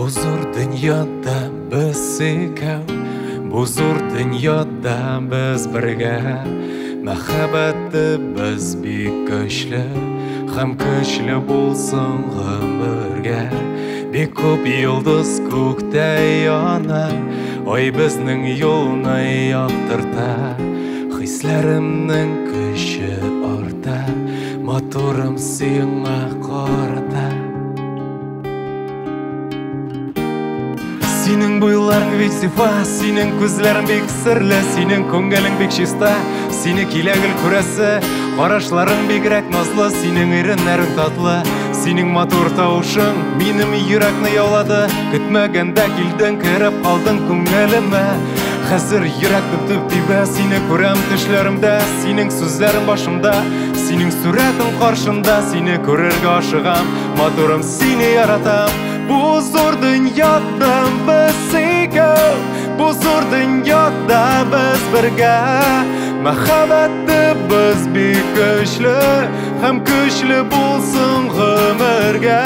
Бу зур дөньяда без икәү, бу зур дөньяда без бергә. Мәхәббәтебез бик көчле һәм көчле булсын гомергә. Бик күп йолдыз күктә яна, ай безнең юлны яктырта. Хисләремнең көче арта, матурым сиңа карата. Синең буйларың бик зифа, синең күзләрең бик серле, синең күңелең бик чиста, сине килә гел күрәсе, карашларың бигрәк назлы, синең иреннәрең татлы, синең матур тавышың минем йөрәкне яулады. Көтмәгәндә килдең, кереп калдың күңелемә. Хәзер йөрәк дөп-дөп тибә, сине күрәм төшләремдә, синең сүзләрең башымда, синең сурәтең каршымда, сине күрергә ашыгам, матурым, сине яратам. Бу зур дөньяда без икәү, бу зур дөньяда без бергә. Мәхәббәтебез бик көчле һәм көчле булсын гомергә.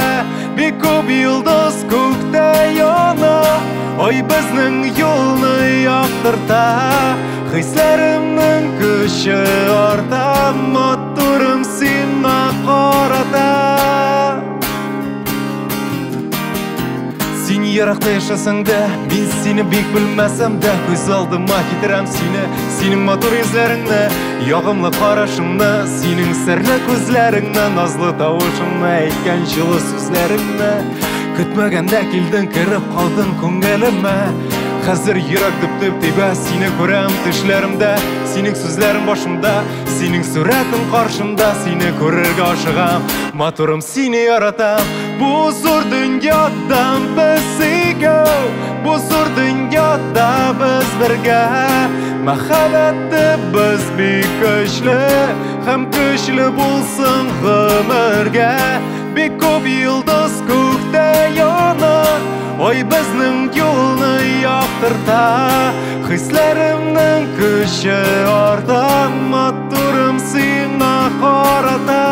Бик күп йолдыз күктә яна, ай безнең юлны яктырта. Хисләремнең көче арта, матурым сиңа карата. Син еракта яшәсәң дә, мин сине бик белмәсәм дә, күз алдыма китерәм сине, синең матур йөзләреңне, ягымлы карашыңны, синең серле күзләреңне, назлы тавышыңны, әйткән җылы сүзләреңне. Көтмәгәндә килдең, кереп калдың күңелемә. Хәзер йөрәк дөп-дөп тибә, сине күрәм төшләремдә, синең сүзләрең башымда, синең сурәтең каршымда, сине күрергә ашыгам, матурым, сине яратам. Бу зур дөньяда без икәү, бу зур дөньяда без бергә. Мәхәббәтебез бик көчле һәм көчле булсын гомергә. Бик күп йолдыз күктә яна, ай безнең юлны яктырта. Хисләремнең көче арта, матурым сиңа карата.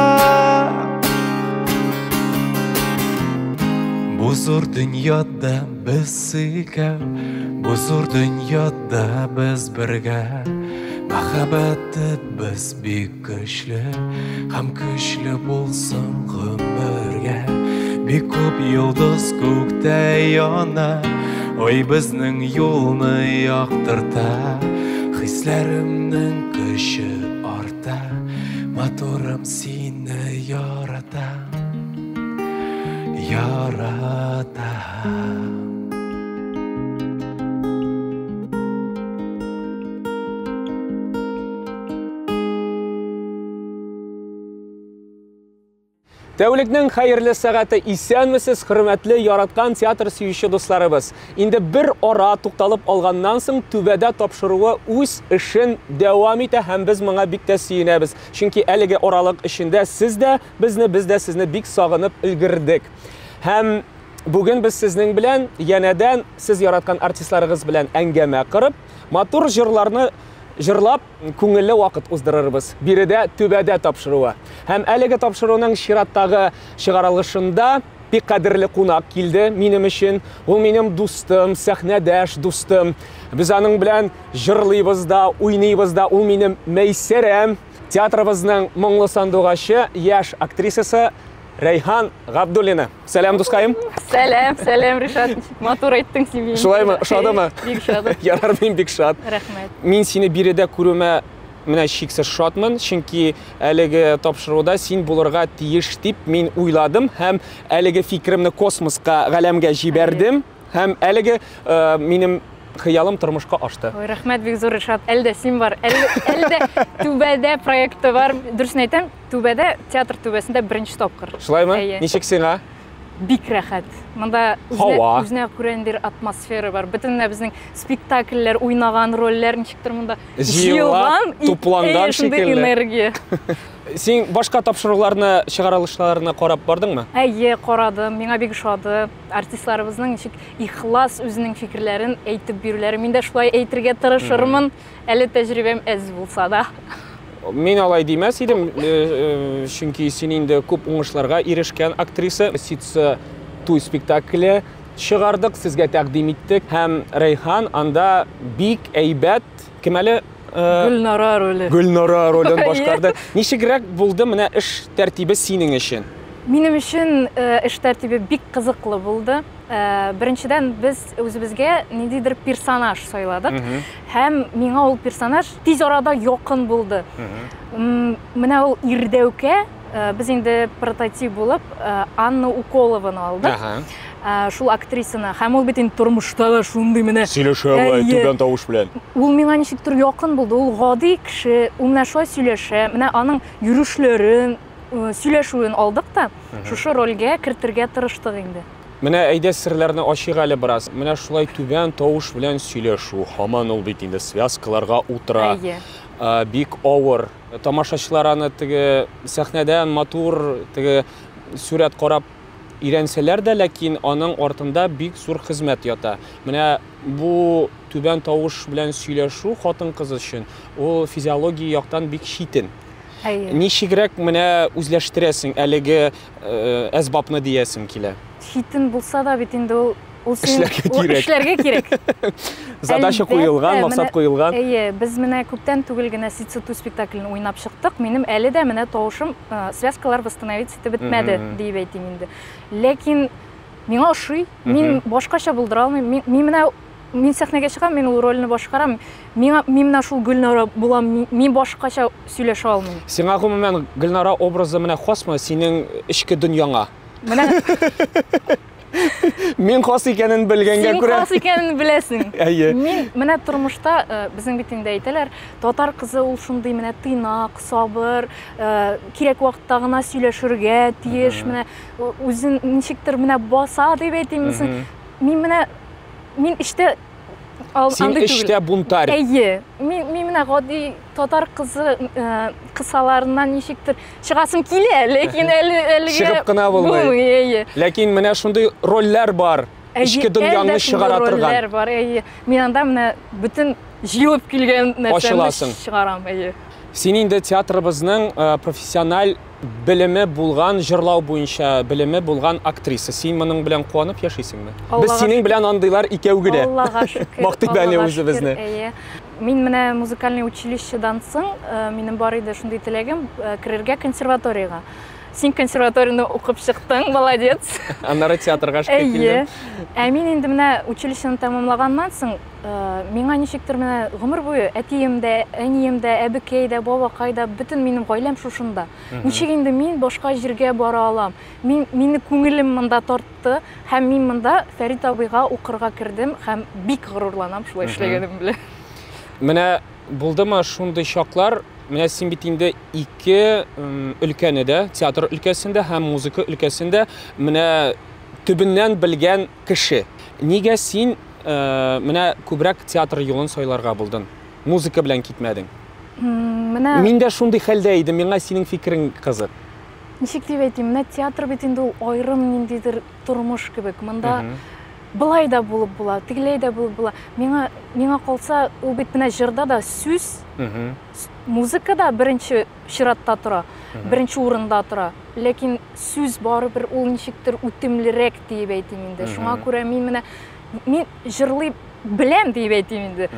Бу зур дөньяда без икәү, бу зур дөньяда без бергә. Мәхәббәтебез бик көчле һәм көчле булсын гомергә. Бик күп йолдыз күктә яна, ай безнең юлны яктырта. Хисләремнең көче арта, матурым, сине яратам, яратам. Тәүлекнең хәерле сәгате, исәнмесез, хөрмәтле, яраткан театр сөюче дусларыбыз. Инде бер ара тукталып алганнан соң Түбәдә тапшыруы үз эшен дәвам итә һәм без моңа бик тә сөенәбез. Чөнки әлеге аралык эчендә сез дә безне, без дә сезне бик сагынып өлгердек. Һәм бүген без сезнең белән янәдән сез яраткан артистларыгыз белән әңгәмә корып, матур җырларны җырлап, күңелле вакыт уздырырбыз. Биредә Түбәдә тапшыруы. Һәм әлеге тапшыруның чираттагы чыгарылышында бик кадерле кунак килде минем өчен. Ул минем дустым, сәхнәдәш дустым. Без аның белән җырлыйбыз да, уйныйбыз да. Ул минем Мәйсәрәм, театрыбызның моңлы сандугачы, яшь актрисасы Рәйхан Габдуллина. Сәлам, дускаем. Сәлам, сәлам, Ришат. Матур әйттең син мине. Шулаймы? Ошадымы? Бик ошады. Ярар, мин бик шат. Рәхмәт. Мин сине биредә күрүемә менә чиксез шатмын, чөнки әлеге тапшыруда син булырга тиеш дип мин уйладым һәм әлеге фикеремне космоска, галәмгә җибәрдем һәм әлеге минем хыялым тормышка ашты. Ой, рәхмәт бик зур, Ришат. Әле дә син бар, әле дә Түбәдә проекты бар. Дөресен әйтәм, Түбәдә, театр түбәсендә беренче тапкыр. Шулаймы? Әйе. Ничек сиңа? Бик рәхәт. Монда Һава. үзенә күрә ниндидер атмосфера бар. Бөтен менә безнең спектакльләр, уйнаган рольләр ничектер монда Җыелган, җыелган, тупланган әйе, шундый шикелле. энергия. Син башка тапшыруларны, чыгарылышларны карап бардыңмы? Әйе, карадым. Миңа бик ошады. Артистларыбызның ничек ихлас үзенең фикерләрен әйтеп бирүләре. Мин дә шулай әйтергә тырышырмын. Әле тәҗрибәм әз булса да. Мин алай димәс идем, чөнки син инде күп уңышларга ирешкән актриса. Ситсы туй спектакле чыгардык, сезгә тәкъдим иттек һәм Рәйхан анда бик әйбәт, кем әле? Гөлнара роле. Гөлнара ролен башкарды. Ничегрәк булды менә эш тәртибе синең өчен? Минем өчен эш тәртибе бик кызыклы булды. Беренчедән, без үзебезгә ниндидер персонаж сайладык. Һәм миңа ул персонаж тиз арада якын булды. Менә ул Ирдәүкә, без инде прототип булып Анна Уколованы алдык. Шул актрисаны. Һәм ул бит инде тормышта да шундый менә. Сөйләшә болай түбән тавыш белән. Ул миңа ничектер якын булды. Ул гади кеше, ул менә шулай сөйләшә. Менә аның йөрешләрен, сөйләшүен алдык та, шушы рольгә кертергә тырыштык инде. Менә әйдә серләрне ачыйк әле бераз. Менә шулай түбән тавыш белән сөйләшү, һаман ул бит инде связкаларга утыра. Бик авыр. Тамашачылар аны теге сәхнәдән матур теге сурәт карап өйрәнсәләр дә, ләкин аның артында бик зур хезмәт ята. Менә бу түбән тавыш белән сөйләшү хатын-кыз өчен ул физиология яктан бик читен. Ничегрәк менә үзләштерәсең әлеге әсбапны диясем килә? Читен булса да бит инде ул ул син эшләргә кирәк. Эшләргә кирәк. Задача куелган, максат куелган. Әйе, без менә күптән түгел генә Сициту спектаклен уйнап чыктык. Минем әле дә менә тавышым связкалар восстановить итеп бетмәде, диеп әйтим инде. Ләкин миңа ошый. Мин башкача булдыра алмыйм. Мин менә мин сәхнәгә чыгам, мин ул рольне башкарам. Миңа мин менә шул Гөлнара булам, мин башкача сөйләшә алмыйм. Сиңа гомумән Гөлнара образы менә хасмы синең эчке дөньяңа? Менә Мин хас икәнен белгәнгә күрә. Син хас икәнен беләсең. Әйе. Мин менә тормышта безнең бит инде әйтәләр, татар кызы ул шундый менә тыйнак, сабыр, кирәк вакытта гына сөйләшергә тиеш, менә үзен ничектер менә баса дип әйтимме соң. Мин менә мин эштә Син эштә бунтарь. Әйе. Мин мин менә гади татар кызы кысаларыннан ничектер чыгасым килә, ләкин әле әлегә чыгып кына булмый. Булмый, әйе. Ләкин менә шундый рольләр бар. Эчке дөньяңны чыгара торган. Рольләр бар, әйе. Мин анда менә бөтен җыелып килгән нәрсәмне чыгарам, әйе. Син инде театрыбызның профессиональ белеме булган, җырлау буенча белеме булган актриса. Син моның белән куанып яшисеңме? Без синең белән андыйлар икәү генә. Аллага шөкер. Мактыйк әле үзебезне. Әйе. Мин менә музыкальный училищедан соң, минем бар иде шундый теләгем, керергә консерваториягә. Син консерваторияне укып чыктың, молодец. Аннары театрга эшкә килдем. Әйе. Ә мин инде менә училищены тәмамлаганнан соң, миңа ничектер менә гомер буе әтием дә, әнием дә, әбекәй дә, бабакай да, бөтен минем гаиләм шушында. Ничек инде мин башка җиргә бара алам? Мин, мине күңелем монда тартты һәм мин монда Фәрит абыйга укырга кердем һәм бик горурланам шулай эшләгәнем белән. Менә булдымы шундый чаклар, менә син бит инде ике өлкәне дә, театр өлкәсендә һәм музыка өлкәсендә менә төбеннән белгән кеше. Нигә син менә күбрәк театр юлын сайларга булдың? Музыка белән китмәдең? Менә Мин дә шундый хәлдә идем, миңа синең фикерең кызык. Ничек дип әйтим, менә театр бит инде ул аерым ниндидер тормыш кебек. Монда былай да булып була, тегеләй дә булып була. Миңа, миңа калса, ул бит менә җырда да сүз, музыка да беренче чиратта тора, беренче урында тора. Ләкин сүз барыбер ул ничектер үтемлерәк диеп әйтим инде. Шуңа күрә мин менә мин җырлый беләм диеп әйтим инде.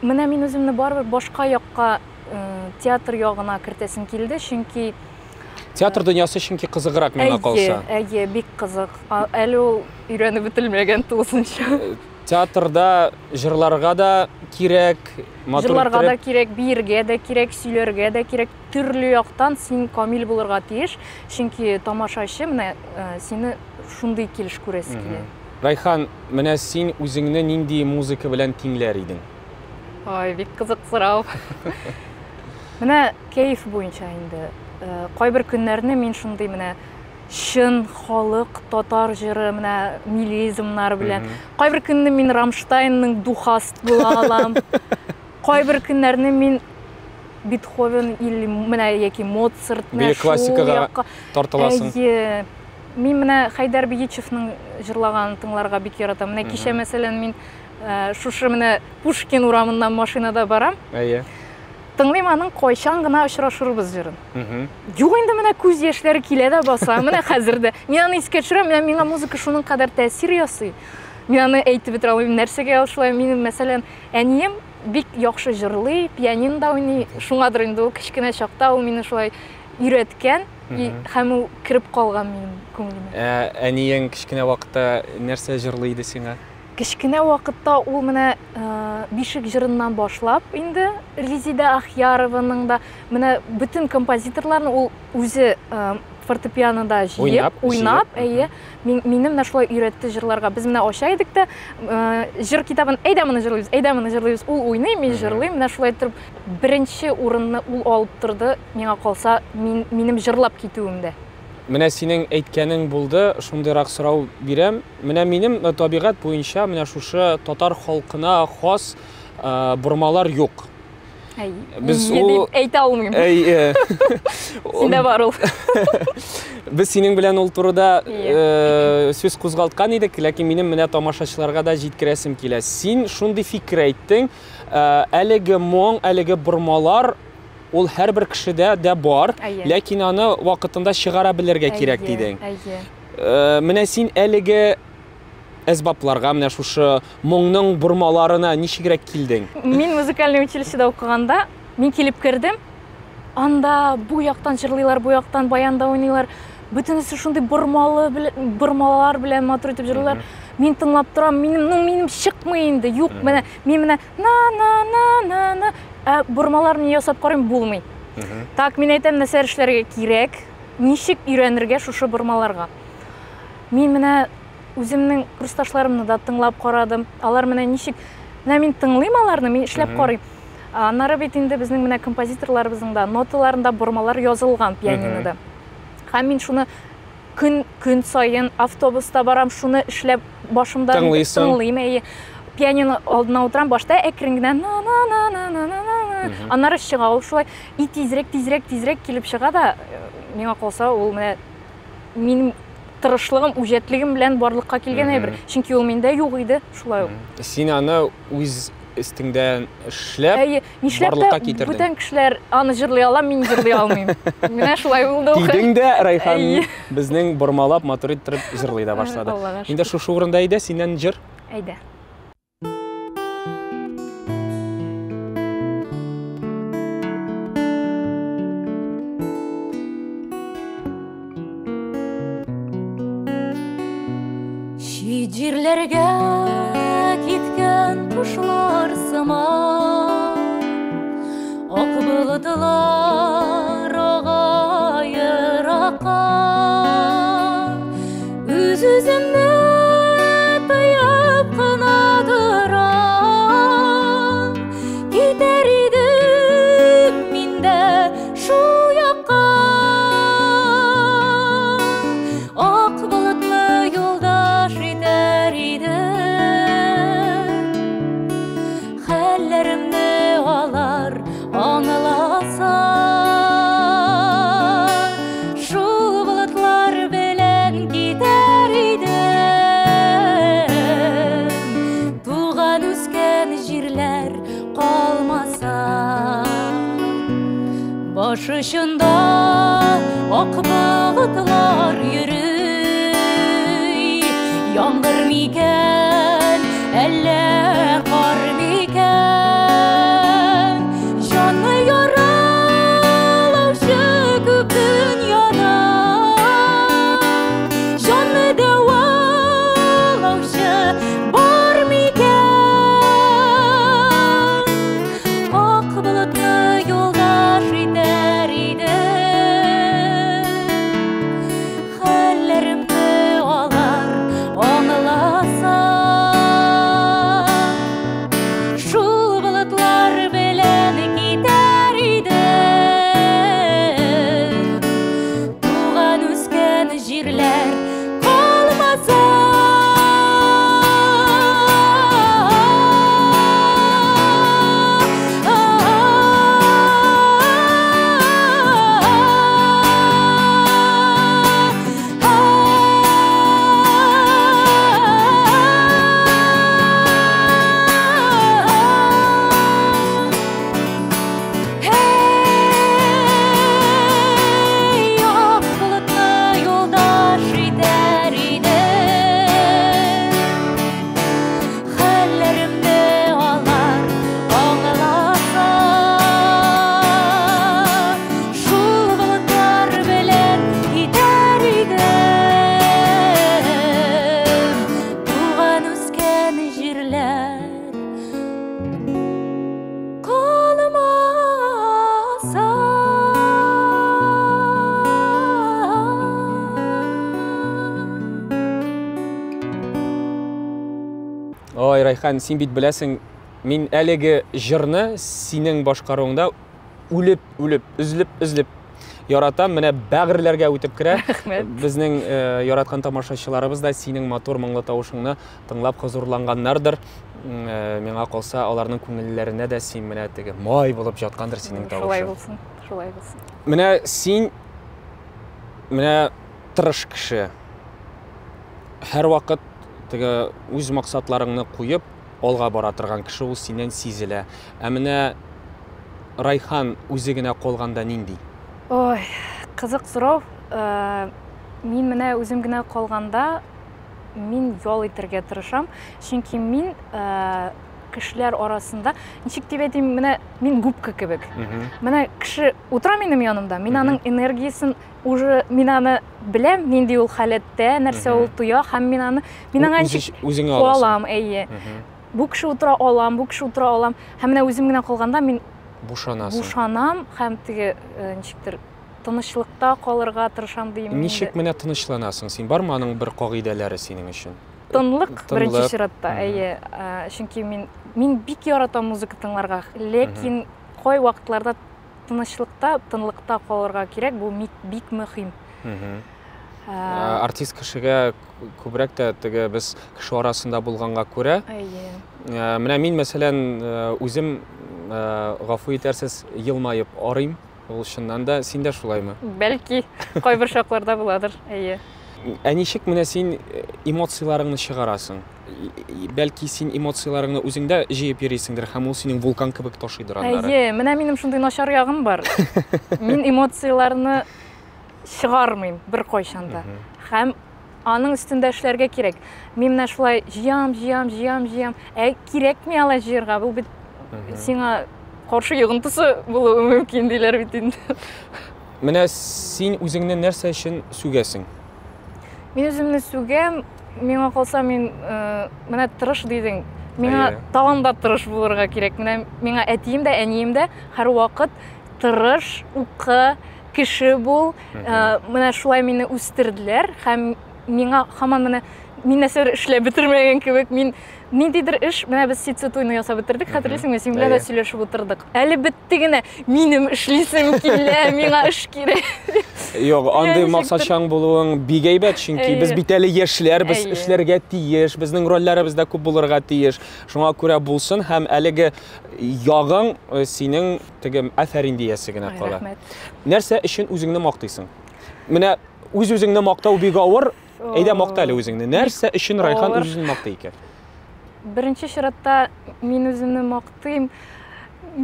Менә мин үземне барыбер башка якка, театр ягына кертәсем килде, чөнки Театр дөньясы чөнки кызыграк миңа калса. Әйе, әйе, бик кызык. Әле ул өйрәнеп бетелмәгән тулысынча. Театрда җырларга да кирәк, матур Җырларга да кирәк, биергә дә кирәк, сөйләргә дә кирәк. Төрле яктан син камил булырга тиеш, чөнки тамашачы менә сине шундый килеш күрәсе килә. Райхан, менә син үзеңне нинди музыка белән тиңләр идең? Ай, бик кызык сорау. Менә кәеф буенча инде. Кайбер көннәрне мин шундый менә чын халык татар җыры менә мелизмнар белән. Кайбер көнне мин Рамштайнның Духаст була алам. Кайбер көннәрне мин Бетховен или менә яки Моцарт менә Бөек классикага тартыласың. Әйе. Мин менә Хәйдәр Бигичевның җырлаганын тыңларга бик яратам. Менә кичә, мәсәлән, мин шушы менә Пушкин урамыннан машинада барам. Әйе. Тыңлыйм аның кайчан гына очрашырбыз җырын. Юк инде менә күз яшьләре килә дә баса, менә хәзер дә. Мин аны искә төшерәм, менә миңа музыка шуның кадәр тәэсир ясый. Мин аны әйтеп бетерә алмыйм, нәрсәгә ул шулай. Минем, мәсәлән, әнием бик яхшы җырлый, пианинода уйный. Шуңадыр инде ул кечкенә чакта ул мине шулай өйрәткән һәм ул кереп калган минем күңелемә. Ә әниең кечкенә вакытта нәрсә җырлый иде сиңа? Кечкенә вакытта ул менә бишек җырыннан башлап инде Резидә Ахьярованың да менә бөтен композиторларны ул үзе фортепианода җыеп, уйнап, әйе, мине менә шулай өйрәтте җырларга. Без менә ача идек тә, җыр китабын, әйдә моны җырлыйбыз, әйдә моны җырлыйбыз. Ул уйный, мин җырлыйм. Менә шулай итеп беренче урынны ул алып торды, миңа калса, мин минем җырлап китүемдә. Менә синең әйткәнең булды, шундыйрак сорау бирәм. Менә минем табигать буенча менә шушы татар халкына хас бормалар юк. Әй, без ул әйтә алмыйм. Әй, Синдә бар ул. Без синең белән ул турыда сүз кузгалткан идек, ләкин минем менә тамашачыларга да җиткерәсем килә. Син шундый фикер әйттең, әлеге моң, әлеге бормалар ул һәрбер кешедә дә бар, ләкин аны вакытында чыгара белергә кирәк дидең. Менә син әлеге әсбапларга, менә шушы моңның бормаларына ничегрәк килдең? Мин музыкальный училищеда укыганда, мин килеп кердем. Анда бу яктан җырлыйлар, бу яктан баянда уйныйлар. Бөтенесе шундый бормалы, бормалар белән матур итеп җырлыйлар. Мин тыңлап торам, минем, ну, минем чыкмый инде. Юк, менә мин менә на на на на на, ә бормаларны ясап карыйм, булмый. Так, мин әйтәм, нәрсә эшләргә кирәк? Ничек өйрәнергә шушы бормаларга? Мин менә үземнең курсташларымны да тыңлап карадым. Алар менә ничек, менә мин тыңлыйм аларны, мин эшләп карыйм. Аннары бит инде безнең менә композиторларыбызның да ноталарында бормалар язылган пианинода. Һәм мин шуны көн көн саен автобуста барам, шуны эшләп башымда тыңлыйм, әйе. Пианино алдына утырам, башта әкрен генә на на на на на на на. Аннары чыга ул шулай и тизрәк, тизрәк, тизрәк килеп чыга да, миңа калса, ул менә минем тырышлыгым, үҗәтлегем белән барлыкка килгән әйбер. Чөнки ул миндә юк иде, шулай ук. Син аны үз өстеңдә эшләп, барлыкка китердең. Бүтән кешеләр аны җырлый ала, мин җырлый алмыйм. Менә шулай булды ул. Дидең дә, Райхан безнең бормалап, матур иттереп җырлый да башлады. Инде шушы урында әйдә, синнән җыр. Әйдә. Чит җирләргә киткән кошлар сыман, ак болытлар ага еракка. Үз-үземне тыеп кына торам, китәр идем мин дә шул якка. Ак болытны юлдаш итәр идем, хәлләремне алар аңласа. Шул болытлар белән китәр идем, туган үскән җирләр калмаса. Баш очында ак болытлар йөри, яңгыр микән, әллә кар микән? Җанны яралаучы күп дөньяда, җанны дәвалаучы бар микән? Ак болытны юлдаш итәр идем, хәлләремне алар аңласа. Райхан, син бит беләсең, мин әлеге җырны синең башкаруыңда үлеп, үлеп, өзелеп, өзелеп яратам. Менә бәгырьләргә үтеп керә. Рәхмәт. Безнең э, яраткан тамашачыларыбыз да синең матур моңлы тавышыңны тыңлап хозурланганнардыр. Э, миңа калса, аларның күңелләренә дә син менә теге май булып жаткандыр синең тавышың. Шулай булсын, шулай булсын. Менә син менә тырыш кеше. Һәрвакыт теге үз максатларыңны куеп алга бара торган кеше ул синнән сизелә. Ә менә Райхан үзе генә калганда нинди? Ой, кызык сорау. Э, мин менә үзем генә калганда мин ял итәргә тырышам, чөнки мин э, кешеләр арасында, ничек дип әйтим, менә мин губка кебек. Менә кеше утыра минем янымда, мин аның энергиясен уже мин аны беләм, нинди ул халәттә, нәрсә ул тоя, һәм мин аны мин аңа ничек үзеңә алам, әйе. Бу кеше утыра алам, бу кеше утыра алам. Һәм менә үзем генә калганда мин бушанасың. Бушанам һәм теге э, ничектер тынычлыкта калырга тырышам дим. Ничек менә тынычланасың син? Бармы аның бер кагыйдәләре синең өчен? Тынлык беренче чиратта, әйе. Э, чөнки мин мин бик яратам музыка тыңларга, ләкин кай вакытларда тынычлыкта, тынлыкта калырга кирәк, бу бик мөһим. Ә, артист кешегә күбрәк тә теге без кеше арасында булганга күрә. Әйе. Ә, менә мин, мәсәлән, э, үзем э, гафу итәрсез, елмаеп арыйм. Ул чыннан да, син дә шулаймы? Бәлки, кайбер чакларда буладыр, әйе. Ә ничек менә син эмоцияләреңне чыгарасың? Бәлки син эмоцияләреңне үзеңдә җыеп йөрисеңдер һәм ул синең вулкан кебек ташыйдыр аннары. Әйе, менә минем шундый начар ягым бар. Мин эмоцияләрне чыгармыйм беркайчан да. Һәм аның өстендә эшләргә кирәк. Мин менә шулай җыям, җыям, җыям, җыям. Ә кирәкми алай җыярга, бу бит сиңа каршы йогынтысы булуы мөмкин диләр бит инде. Менә син үзеңне нәрсә өчен сүгәсең? Мин үземне сүгәм, миңа калса мин э, менә тырыш дидең. Миңа тагын да тырыш булырга кирәк. Менә миңа әтием дә, әнием дә һәрвакыт тырыш, укы, кеше бул. Э, менә шулай мине үстерделәр һәм миңа һаман менә мин нәрсәдер эшләп бетермәгән кебек, мин ниндидер эш, менә без ситсы туйны ясап бетердек, хәтерлисеңме, син белән дә сөйләшеп утырдык. Әле бетте генә, минем эшлисем килә, миңа эш кирәк. Юк, андый максатчан булуың бик әйбәт, чөнки без бит әле яшьләр, без эшләргә тиеш, безнең рольләребез дә күп булырга тиеш. Шуңа күрә булсын һәм әлеге ягың э, синең теге афәрин диясе генә кала. Нәрсә өчен үзеңне мактыйсың? Менә үз-үзеңне мактау бик авыр. Әйдә макта әле үзеңне. Нәрсә өчен Райхан үз-үзен мактый икән? Беренче чиратта мин үземне мактыйм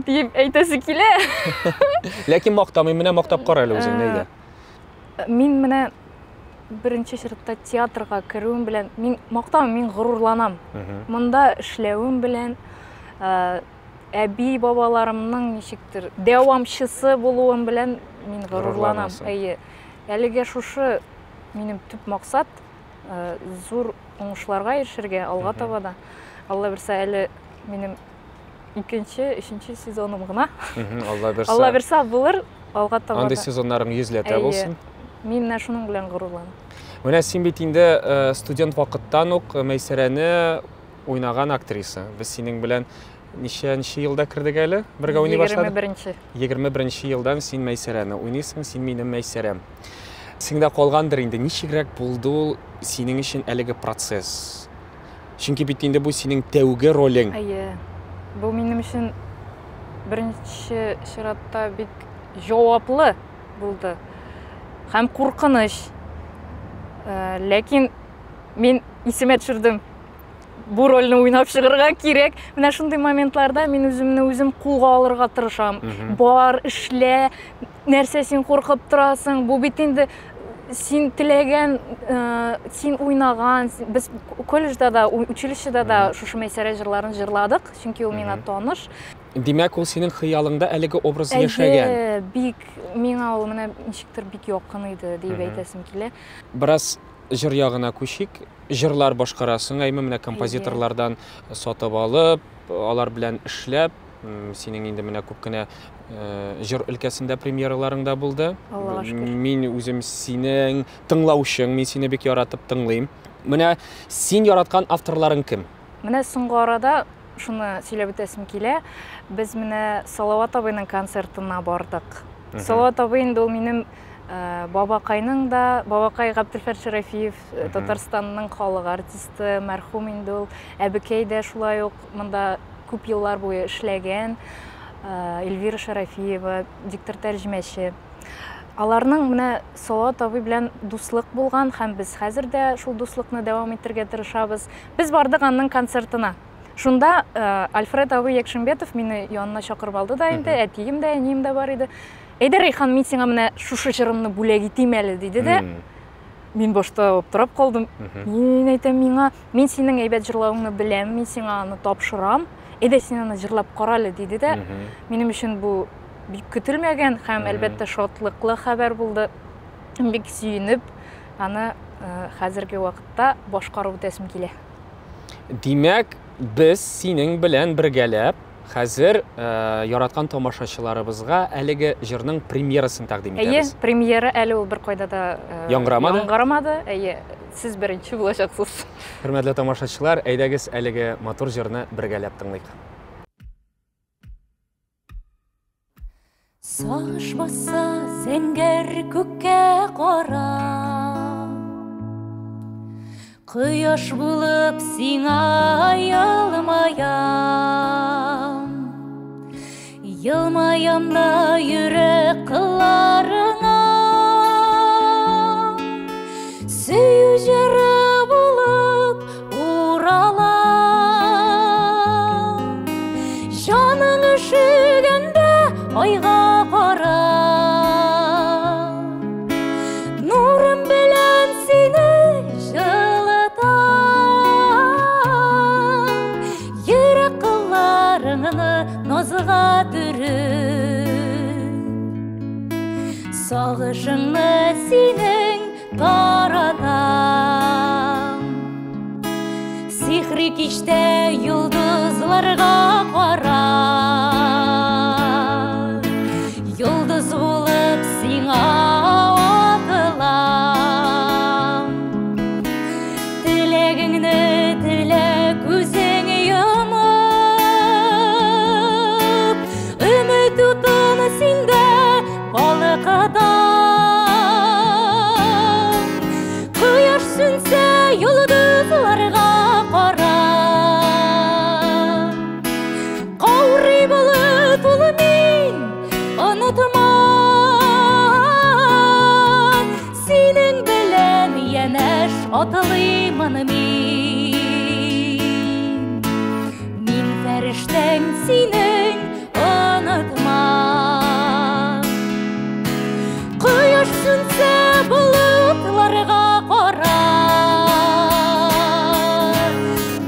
дип әйтәсе килә. Ләкин мактамыйм, менә мактап кара әле үзеңне әйдә. Э, мин менә беренче чиратта театрга керүем белән мин мактамыйм, мин горурланам. Монда эшләвем белән э, әби бабаларымның ничектер дәвамчысы булуым белән мин горурланам. Әйе. Әлегә шушы минем төп максат, э, зур уңышларга ирешергә алга таба да. Алла бирсә, әле минем икенче, өченче сезоным гына. Алла бирсә. Алла бирсә булыр, алга таба. Андый сезоннарың йөзләтә булсын. Мин менә шуның белән горурланам. Менә син бит инде э, студент вакыттан ук Мәйсәрәне уйнаган актриса. Без синең белән ничәнче елда кердек әле? Бергә уйный башладык. 21-нче. 21 елдан син Мәйсәрәне уйныйсың, син минем Мәйсәрәм. Сиңдә калгандыр инде, ничегрәк булды ул синең өчен әлеге процесс? Чөнки бит инде бу синең тәүге ролең. Әйе. Бу минем өчен беренче чиратта бик җаваплы булды. Һәм куркыныч. Э, ләкин мин исемә төшердем. Бу рольне уйнап чыгарга кирәк. Менә шундый моментларда мин үземне үзем кулга алырга тырышам. Бар, эшлә, нәрсә син куркып торасың? Бу бит инде син теләгән, э, син уйнаган, без колледжда да, училищеда да шушы Мәйсәрә җырларын җырладык, чөнки ул миңа таныш. Димәк, ул синең хыялыңда әлеге образ яшәгән. Әйе, бик миңа ул менә ничектер бик якын иде дип әйтәсем килә. Бераз җыр ягына күчик. Җырлар башкарасың, әйме, менә композиторлардан сатып алып, алар белән эшләп, синең инде менә күп кенә э, җыр өлкәсендә премьераларың да булды. Аллага шөкер. Мин үзем синең тыңлаучың, мин сине бик яратып тыңлыйм. Менә син яраткан авторларың кем? Менә соңгы арада шуны сөйләп үтәсем килә. Без менә Салават абыйның концертына бардык. Салават абый инде ул минем э, бабакайның да, бабакай Габделфәт Шәрәфиев, э, Татарстанның халык артисты, мәрхүм инде ул. Әбекәй дә шулай ук монда күп еллар буе эшләгән. Э, Эльвира Шәрәфиева, диктор-тәрҗемәче. Аларның менә Салават абый белән дуслык булган һәм без хәзер дә шул дуслыкны дәвам итәргә тырышабыз. Без бардык аның концертына. Шунда э, Альфред абый Якшимбетов мине янына чакырып алды да инде, әтием дә, әнием дә бар иде. Әйдә, Рәйхан, мин сиңа менә шушы җырымны бүләк итим әле, диде дә. Мин башта аптырап калдым. Мин әйтәм, миңа, мин синең әйбәт җырлавыңны беләм, мин сиңа аны тапшырам. Әйдә, син аны җырлап кара әле, диде дә. Минем өчен бу бик көтелмәгән һәм, әлбәттә, шатлыклы хәбәр булды. Бик сөенеп, аны э, хәзерге вакытта башкарып үтәсем килә. Димәк, без синең белән бергәләп хәзер э, яраткан тамашачыларыбызга әлеге җырның премьерасын тәкъдим итәбез. Әйе, премьера әле ул беркайда да э, яңгырамады. Яңгырамады. Әйе, сез беренче булачаксыз. Хөрмәтле тамашачылар, әйдәгез әлеге матур җырны бергәләп тыңлыйк. Сагыш баса зәңгәр күккә карап, Кояш булып сиңа елмаям. Елмаям да йөрәк кылларыңа, Сөю җыры булып Уралам. Җаның өшегәндә айга кара. Нурым белән сине җылытам. Йөрәк кылларыңны назга төреп. Сагышыңны синең таратам. Сихри кичтә йолдызларга карап, Йолдыз булып сиңа атылам. Теләгеңне телә күзең йомып, Өмет утын синдә балкытам. Кояш сүнсә, йолдызларга кара. Каурый булып ул мин, онытма. Синең белән янәш атлыймын мин. Мин фәрештәң синең, онытма. Кояш сүнсә, болытларга кара.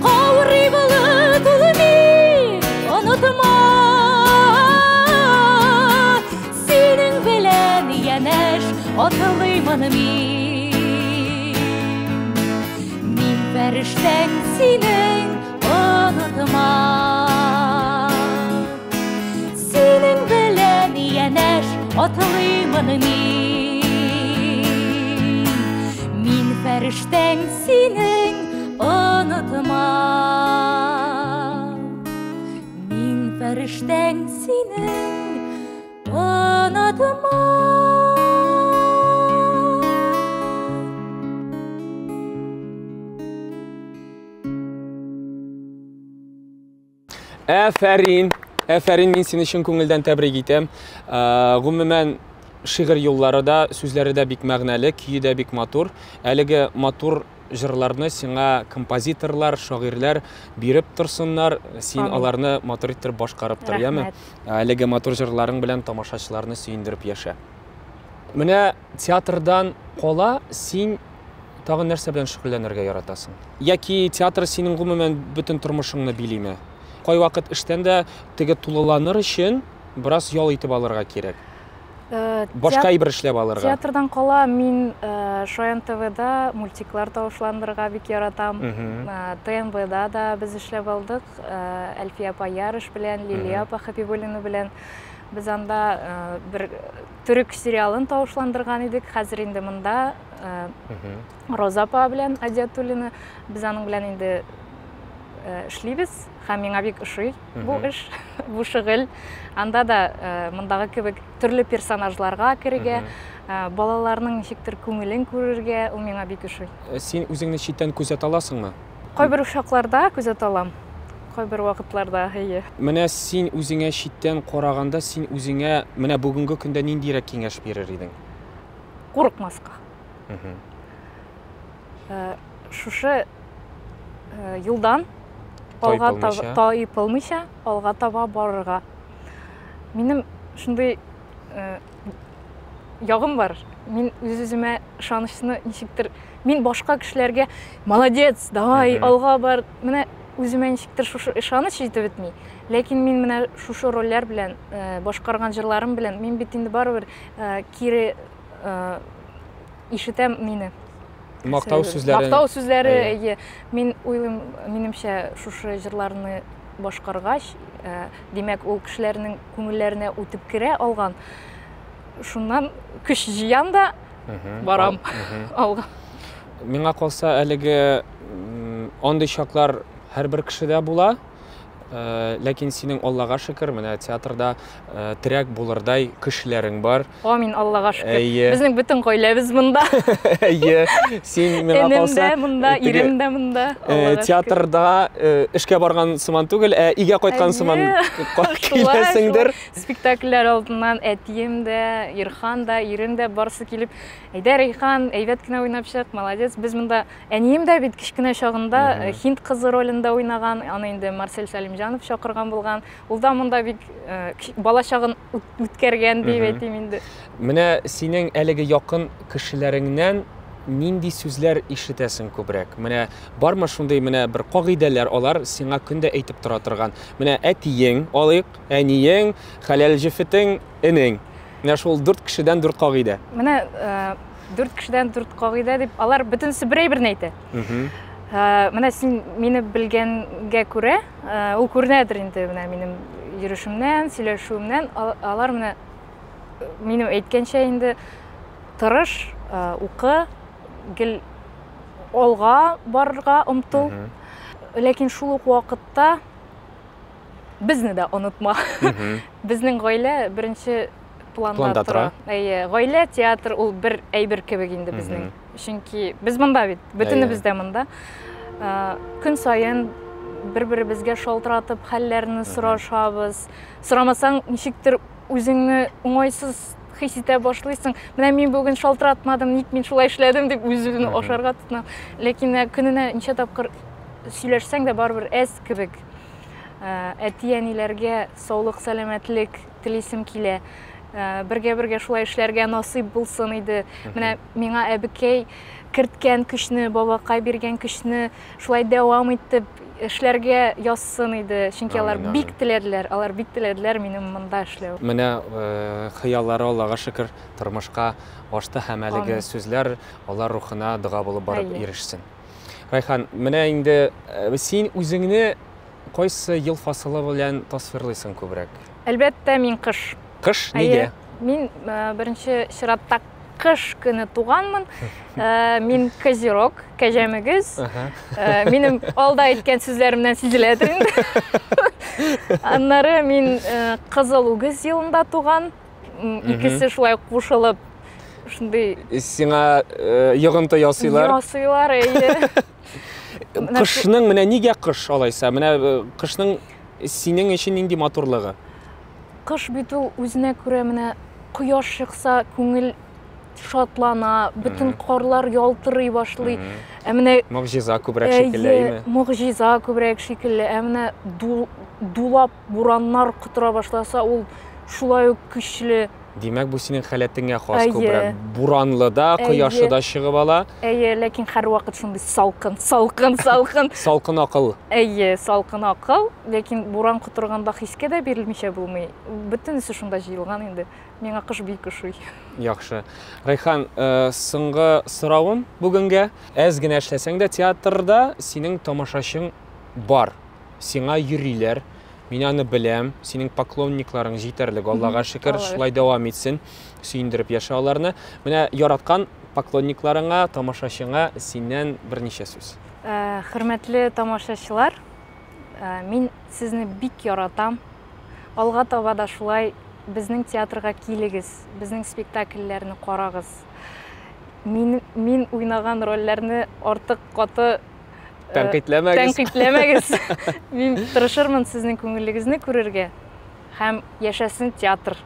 Каурый болыт ул мин, онытма. Синең белән янәш атлыймын мин. Мин фәрештәң синең, онытма. Синең белән янәш атлыймын мин. Мин фәрештәң синең, онытма. Мин фәрештәң синең, онытма. Әфәрин, әфәрин, мин сине чын күңелдән тәбрик итәм. Э, гомумән, шигырь юллары да, сүзләре дә бик мәгънәле, көе дә бик матур. Әлеге матур җырларны сиңа композиторлар, шагыйрьләр биреп торсыннар. Син аларны матур иттереп башкарып тор, яме? Әлеге матур җырларың белән тамашачыларны сөендереп яшә. Менә театрдан кала син тагын нәрсә белән шөгыльләнергә яратасың? Яки театр синең гомумән бөтен тормышыңны билиме? Кайвакыт эштән дә теге тулыланыр өчен бераз ял итеп алырга кирәк. Э, Башка әйбер эшләп алырга. Театрдан кала мин э, Шаян ТВда мультиклар тавышландырырга бик яратам. Э, ТНВда да без эшләп алдык. Әлфия апа Ярыш белән, Лилия апа Хабибуллина белән. Без анда бер төрек сериалын тавышландырган идек. Хәзер инде монда Роза апа белән Адиатуллина. Без аның белән инде эшлибез һәм миңа бик ошый бу эш, бу шөгыль. Анда да мондагы кебек төрле персонажларга керергә, балаларның ничектер күңелен күрергә, ул миңа бик ошый. Син үзеңне читтән күзәтә аласыңмы? Кайбер чакларда күзәтә алам. Кайбер вакытларда, әйе. Менә син үзеңә читтән караганда, син үзеңә менә бүгенге көндә ниндирәк киңәш бирер идең? Курыкмаска. Шушы юлдан алга таба тайпылмыйча алга таба барырга. Минем шундый ягым бар. Мин үз-үземә ышанычны ничектер, мин башка кешеләргә молодец, давай, алга бар. Менә үземә ничектер шушы ышаныч җитеп бетми. Ләкин мин менә шушы рольләр белән, башкарган җырларым белән, мин бит инде барыбер кире ишетәм мине. Мактау сүзләре. Мактау сүзләре, әйе. Мин уйлыйм, минемчә, шушы җырларны башкаргач, димәк, ул кешеләрнең күңелләренә үтеп керә алган. Шуннан көч җыям да барам алга. Миңа калса, әлеге андый чаклар һәрбер кешедә була. Ләкин синең, Аллага шөкер, менә театрда терәк булырдай кешеләрең бар. Амин, Аллага шөкер. Әйе. Безнең бөтен гаиләбез монда. Әйе. Син миңа калса, энем дә монда, ирем дә монда. Театрда эшкә барган сыман түгел, ә өйгә кайткан сыман киләсеңдер. Спектакльләр алдыннан әтием дә, Ирхан да, ирем дә барысы килеп, әйдә, Рәйхан, әйбәт кенә уйнап чык, молодец. Без монда Әнием дә бит кечкенә чагында һинд кызы ролендә уйнаган, аны инде Марсель Сәлимҗанов чакырган булган. Ул да монда бик бала чагын үткәргән дип әйтим инде. Менә синең әлеге якын кешеләреңнән нинди сүзләр ишетәсең күбрәк? Менә бармы шундый менә бер кагыйдәләр, алар сиңа көн дә әйтеп тора торган? Менә әтиең, алыйк, әниең, хәләл җефетең, энең. Менә шул дүрт кешедән дүрт кагыйдә. Менә дүрт кешедән дүрт кагыйдә дип, алар бөтенесе бер әйберне әйтә. Менә син мине белгәнгә күрә, ул күренәдер инде менә минем йөрешемнән, сөйләшүемнән, алар менә минем әйткәнчә инде тырыш, укы, гел алга барырга омтыл. Ләкин шул ук вакытта безне дә онытма. Безнең гаилә беренче планда тора. Әйе, гаилә, театр ул бер әйбер кебек инде безнең. Чөнки без монда бит, бөтенебез дә монда. Көн саен бер-беребезгә шалтыратып хәлләрне сорашабыз. Сорамасаң, ничектер үзеңне уңайсыз хис итә башлыйсың. Менә мин бүген шалтыратмадым, ник мин шулай эшләдем дип үз-үзеңне ашарга тотынам. Ләкин көненә ничә тапкыр сөйләшсәң дә барыбер әз кебек. Әти-әниләргә саулык, сәламәтлек телисем килә. Бергә-бергә шулай эшләргә насыйп булсын иде. Менә миңа әбекәй керткән көчне, бабакай биргән көчне шулай дәвам итеп эшләргә язсын иде. Чөнки алар бик теләделәр, алар бик теләделәр минем монда эшләү. Менә хыяллары, Аллага шөкер, тормышка ашты һәм әлеге сүзләр алар рухына дога булып барып ирешсен. Райхан, менә инде син үзеңне кайсы ел фасылы белән тасвирлыйсың күбрәк? Әлбәттә, мин кыш. Кыш? Нигә? Мин беренче чиратта кыш көне туганмын. Мин козерог, кәҗә мөгез. Минем алда әйткән сүзләремнән сизеләдер инде. Аннары мин кызыл үгез елында туган. Икесе шулай кушылып, шундый Сиңа йогынты ясыйлар. Ясыйлар, әйе. Кышның менә нигә кыш алайса? Менә кышның синең өчен нинди матурлыгы? Кыш бит ул үзенә күрә менә кояш чыкса, күңел шатлана, бөтен карлар ялтырый башлый. Ә менә могҗиза күбрәк шикелле, әйеме? Могҗиза күбрәк шикелле. Ә менә дулап бураннар котыра башласа, ул шулай ук көчле. Димәк, бу синең халәтеңә хас күбрәк. Буранлы да, кояшы да чыгып ала. Әйе, ләкин һәрвакыт шундый салкын, салкын, салкын. Салкын акыл. Әйе, салкын акыл, ләкин буран котырганда хискә дә бирелмичә булмый. Бөтенесе шунда җыелган инде. Миңа кыш бик ошый. Яхшы. Райхан, соңгы соравым бүгенгә. Әз генә эшләсәң дә театрда синең тамашачың бар. Сиңа йөриләр. Мин аны беләм, синең поклонникларың җитәрлек, Аллага шөкер, шулай дәвам итсен, сөендереп яшә аларны. Менә яраткан поклонникларыңа, тамашачыңа синнән берничә сүз. Хөрмәтле тамашачылар, Мин сезне бик яратам. Алга таба да шулай безнең театрга килегез, безнең спектакльләрне карагыз. Мин уйнаган рольләрне артык каты тәнкыйтьләмәгез. Тәнкыйтьләмәгез. Мин тырышырмын сезнең күңелегезне күрергә һәм яшәсен театр.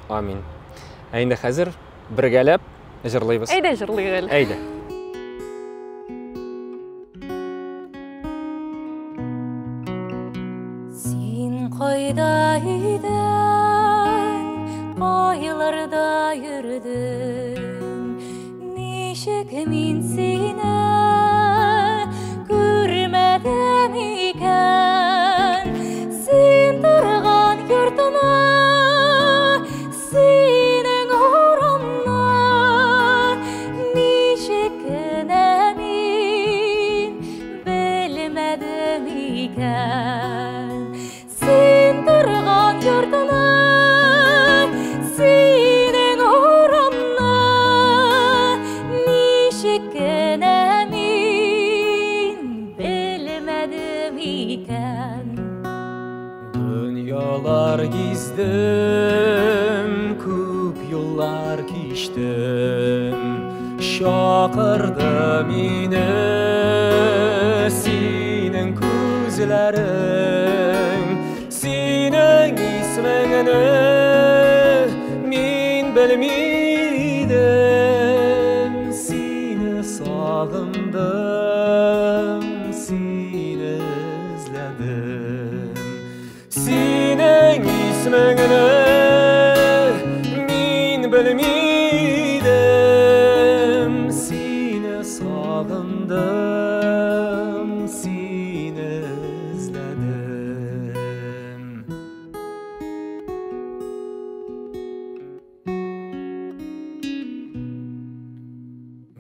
Амин. Ә инде хәзер бергәләп җырлыйбыз. Әйдә җырлыйк әле. Әйдә. Син кайда идең, кайларда йөрдең? Ничек мин сине күрмәдем икән? Син торган йортны, синең урамны ничек кенә мин белмәдем икән? Син торган йортны, синең урамны ничек кенә мин белмәдем икән? Дөньялар гиздем, күп юллар кичтем. Чакырды мине синең күзләрең, синең исемеңне мин белмидем. Сине сагындым, сине эзләдем. Синең исемеңне мин белмидем. Сине сагындым, сине эзләдем.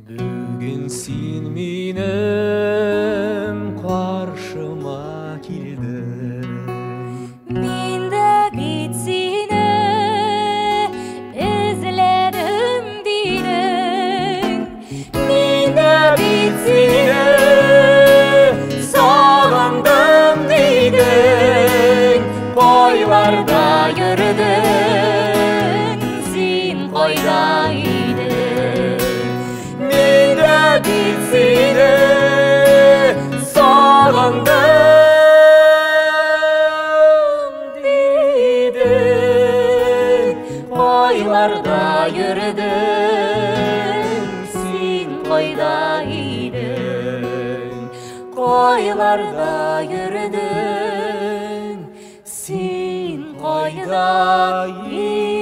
Бүген син минем каршыма килдең. Мин дә бит сине эзләдем дидең. Мин дә бит сине сагындым дидең. Кайларда йөрдең, син кайда идең? Мин дә бит сине сагындым дидең. Кайларда йөрдең, син кайда идең? Кайларда йөрдең, син кайда идең?